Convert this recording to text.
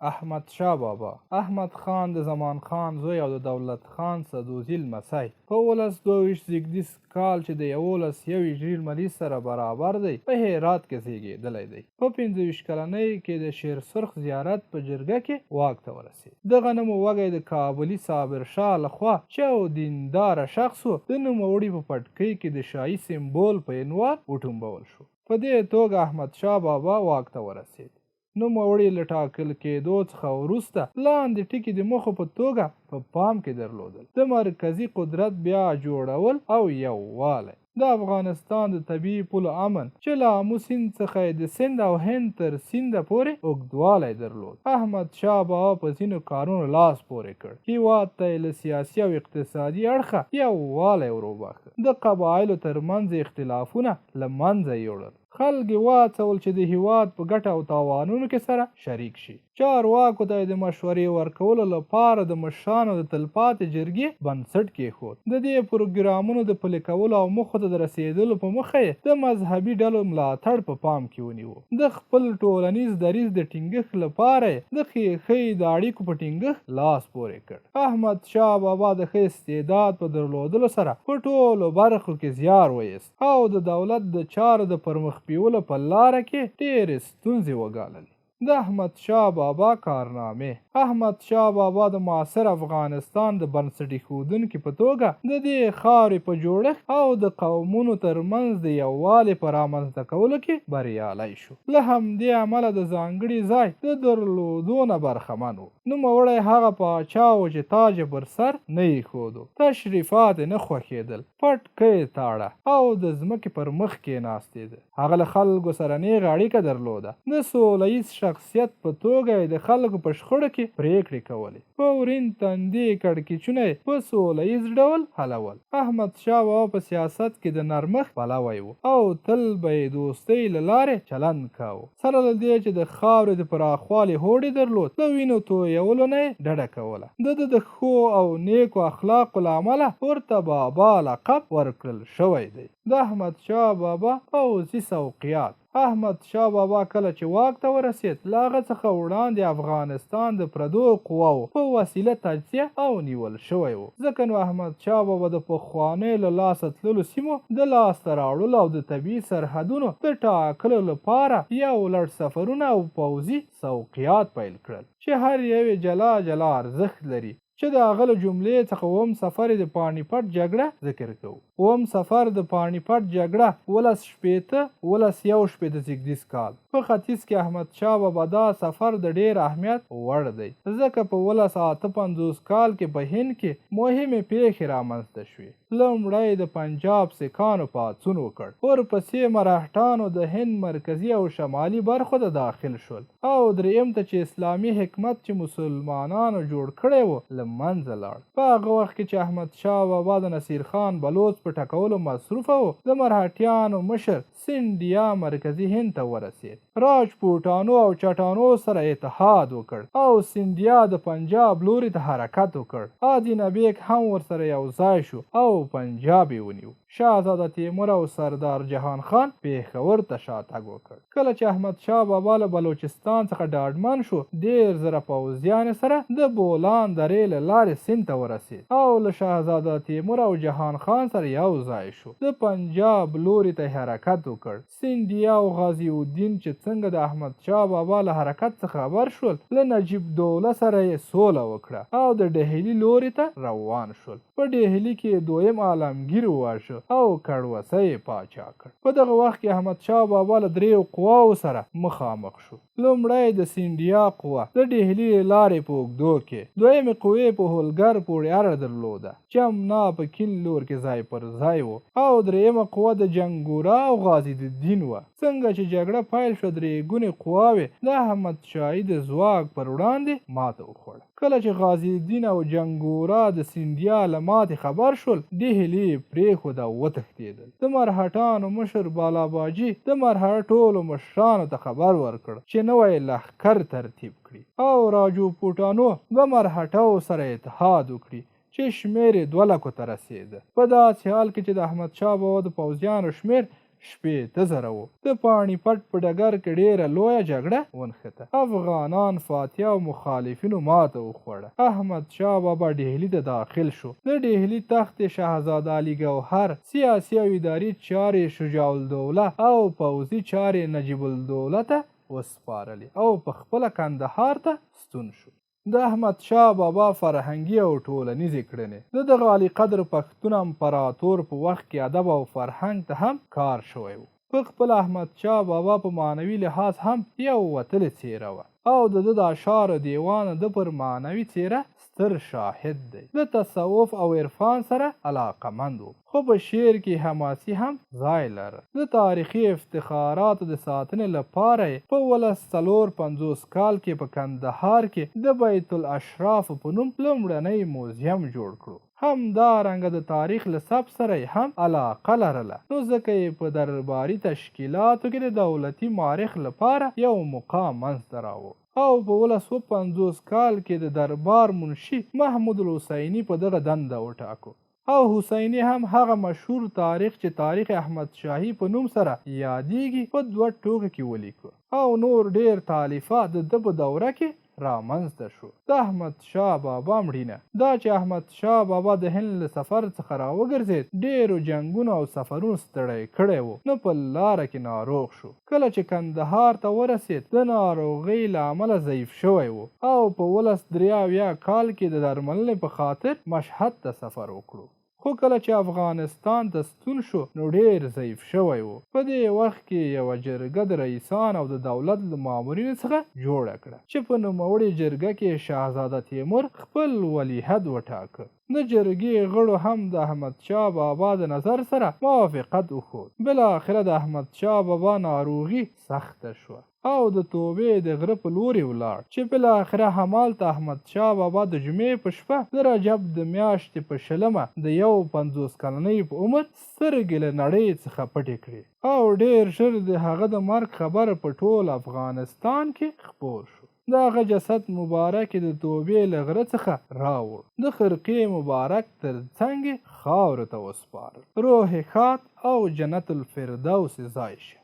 احمد شاه بابا، احمد خان د زمان خان زوی او د دولت خان سدوزي لمسی، په 1722 زیږدیز کال چې د 11 01 هجري لمریز سره برابر دی، په هرات کې زیږېدلی دی. په 25 کلنۍ کې د شیر سرخ زیارت په جرګه کې واک ته ورسېد. د غنمو وږی د کابلي صابر شاه له خوا چې یو دینداره شخص و، د نوموړي په پټکۍ کې د شاهي سمبول په عنوان وټومبول شو. په دې توګه احمد شاه بابا واک ته ورسېد. نوموړي له ټاکل کېدو څخه وروسته لاندې ټکي د موخو په توګه په پام کې درلودل: د مرکزي قدرت بیا جوړول او یووالی، د افغانستان د طبیعي پولو امن چې له آمو سیند څخه یې د سند او هند تر سینده پورې اوږدوالی درلود. احمد شاه بابا په ځینو کارونو لاس پورې کړ، هیواد ته یې له سیاسي او اقتصادي اړخه یووالی وروباښه، د قبایلو ترمنځ یې اختلافونه له منځه یوړل. خلک یې وهڅول چې د هیواد په ګټه او تاوانونو کې سره شریک شي. چارواکو ته یې د مشورې ورکولو لپاره د مشرانو د تلپاتې جرګې بنسټ کېښود. د دې پروګرامونو د پلي کولو او موخو ته د رسېدلو په موخه یې د مذهبي ډلو ملاتړ په پام کې ونیو. د خپل ټولنیز دریځ د ټینګښت لپاره یې د خېښۍ د اړیکو په ټینګښت لاس پورې کړ. احمد شاه بابا د ښه استعداد په درلودلو سره په ټولو برخو کې زیار وایست. او د دولت د چارو د پرمخ بیولو په لاره کې ډېرې ستونزې وګاللې. د احمد شاه بابا کارنامې. احمد شاه بابا د معاصر افغانستان د بنسټ ایښودونکي په توګه د دې خاورې په جوړښت او د قومونو تر منځ د یووالي په رامنځته کولو کې بریالی شو. له همدې امله د ځانګړي ځای د درلودو نه برخمن و. نوموړی هغه پاچا و چې تاج یې پر سر نه ایښودو، تشریفات یې نه خوښېدل، پټکی یې تاړه او د ځمکې پر مخ کېناستېده. هغه له خلکو سره نېغه اړیکه درلوده. د سوله ییز شخصیت په توګه یې د خلکو په شخړو کې پرېکړې کولې. په ورین تندي یې کړکېچونه یې په سوله ییز ډول حلول. احمد شاه بابا په سیاست کې د نرمښت پلوی و او تل به یې دوستۍ له لارې چلند کاوه. سره له دې چې د خاورې د پراخوالي هوډ یې درلود، له وینو تویولو نه یې ډډه کوله. د ده د ښو او نیکو اخلاقو له امله ورته بابا لقب ورکړل شوی دی. د احمد شاه بابا پوځي سوقیات. احمد شاه بابا کله چې واک ته ورسېد، له هغه څخه وړاندې افغانستان د پردو قواوو په وسیله تجزیه او نیول شوی و، ځکه نو احمد شاه بابا د پخوانیو له لاسه تللو سیمو د لاسته راوړلو او د طبیعي سرحدونو د ټاکلو لپاره یو لړ سفرونه او پوځي سوقیات پیل کړل چې هر یو یې جلا جلا ارزښت لري چې د هغه له جملې څخه اووم سفر یې د پاڼي پټ جګړه ذکر کوو. اووم سفر د پاڼي پټ جګړه 1760 1761 زیږدیز کال په ختیځ کې احمد شاه بابا دا سفر د ډېر اهمیت وړ دی ځکه په 1758 کال کې په هند کې مهمې پېښې رامنځته شوې. لومړی د پنجاب سکانو پاڅون وکړ، ورپسې مرهټانو د هند مرکزي او شمالي برخو ته داخل شول او درېیم ته چې اسلامي حکمت چې مسلمانانو جوړ کړی و، له منځه لاړ. په هغه وخت کې چې احمد شاه بابا د نصیر خان بلوڅ په ټکولو مصروف و، د مرهټیانو مشر سنډیا مرکزي هند ته ورسېد. راجپوټانو او چټانو سره اتحاد وکړ او سنډیا د پنجاب لوري ته حرکت وکړ. آدینه بیګ هم ورسره یو ځای شو او پنجاب یې ونیو. شهزاده تیمور او سردار جهان خان پېښور ته شاتګ وکړ. کله چې احمد شاه بابا له بلوچستان څخه ډاډمن شو، ډېر زره پوځیان یې سره د بولان درې له لارې سند ته ورسېد او له شهزاده تیمور او جهان خان سره یو ځای شو. د پنجاب لوري ته یې حرکت وکړ. سیندیا او غازي الدین چې څنګه د احمد شاه بابا له حرکت څخه خبر شول، له نجیب دوله سره یې سوله وکړه او د ډهلي لوري ته روان شول. په ډهلي کې یې دویم عالمګیر وواژه او کړوسی یې پاچا کړ. په دغه وخت کې احمد شاه بابا له دریو قواوو سره مخامخ شو. لومړی د سیندیا قوه د ډهلي له لارې په اوږدو کې، دویمې قوې په هولګر پورې اړه درلوده، جمنا په کین لور کې ځای پر ځای و او درېیمه قوه د جنګورا او غازي الدین وه. څنګه چې جګړه پیل شوه درې ګونې قواوې د احمد شاهي د ځواک پر وړاندې ماته وخوړه. کله چې غازي الدین او جنګورا د سیندیا له ماتې خبر شول، ډهلي یې پرېښود او وتښتېدل. د مرهټانو مشر بالاباجي د مرهټه ټولو مشرانو ته خبر ورکړ چې نوی لښکر ترتیب کړي او راجوپوټانو به مرهټو سره اتحاد وکړي چې شمېر یې 2 لکو ته رسېده. په داسې حال کې چې د احمدشاه بابا د پوځیانو شمېر 60,000 وو. د پاڼي پټ په ډګر کې ډېره لویه جګړه ونښته. افغانان فاتح او مخالفینو ماته وخوړه. احمد شاه بابا ډهلي ته داخل شو. د ډهلي تخت یې شهزاده علي ګوهر، سیاسي او اداري چارې یې شجاع الدوله او پوځي چارې یې نجیب الدوله ته وسپارلې او پخپله کندهار ته ستون شو. د احمد شاه بابا فرهنګي او ټولنیزې کړنې. د دغه عالیقدر پښتون امپراتور په وخت کې ادب او فرهنګ ته هم کار شوی و. په خپله احمد شاه بابا په معنوي لحاظ هم یو وتلې څېره وه او د ده د اشعارو دېوان د ده پر معنوي څېره ستر شاهد دی. له تصوف او عرفان سره علاقمند و، خو په شعر کې یې حماسي هم ځای لره. د تاریخي افتخاراتو د ساتنې لپاره یې په 1754 کال کې په کندهار کې د بیت الاشرافو په نوم لومړنی موزیم جوړ کړو. همدارنګه د تاریخ له ثبت سره یې هم علاقه لرله، نو ځکه یې په درباري تشکیلاتو کې د دولتي مارخ لپاره یو مقام منځته راوړ او په 1750 کال کې د دربار منشي محمود الحسیني په دغه دنده وټاکو. او حسیني هم هغه مشهور تاریخ چې تاریخ احمدشاهي په نوم سره یادیږي په دوه ټوکه کې ولیکه او نور ډیر تالیفات د ده په دوره کې رامنځ ته شو. د احمد شاه بابا مړینه. دا چې احمد شاه بابا د هند له سفر څخه راوګرځېد، ډېرو جنګونو او سفرونو ستړی کړی و، نو په لاره کې ناروغ شو. کله چې کندهار ته ورسېد، د ناروغۍ له امله ضعیف شوی و او په 1773 کال کې د درملنې په خاطر مشهد ته سفر وکړو. خو کله چې افغانستان ته ستون شو نو ډېر ضعیف شوی و. په دې وخت کې یوه جرګه د رئیسانو او د دولت له مامورینو څخه جوړه کړه چې په نوموړې جرګه کې شهزاده تیمور خپل ولیعهد وټاکه. د جرګې غړو هم د احمدشاه بابا د نظر سره موافقت وښود. بالاخره د احمدشاه بابا ناروغي سخته شوه. او د توبې د غره په لوري ولاړ چې بالاخره همالته احمد شاه بابا د جمعې په شپه د رجب د میاشتې په شلمه د 51 کلنۍ په عمر سترګې له نړۍ څخه پټې کړې او ډېر ژر د هغه د مرګ خبر په ټول افغانستان کې خپور شو. د هغه جسد مبارک یې د توبې له غره څخه راوړ، د خرقې مبارک تر څنګ یې خاورو ته وسپاره. روح یې ښاد او جنت الفردوس یې ځای شه.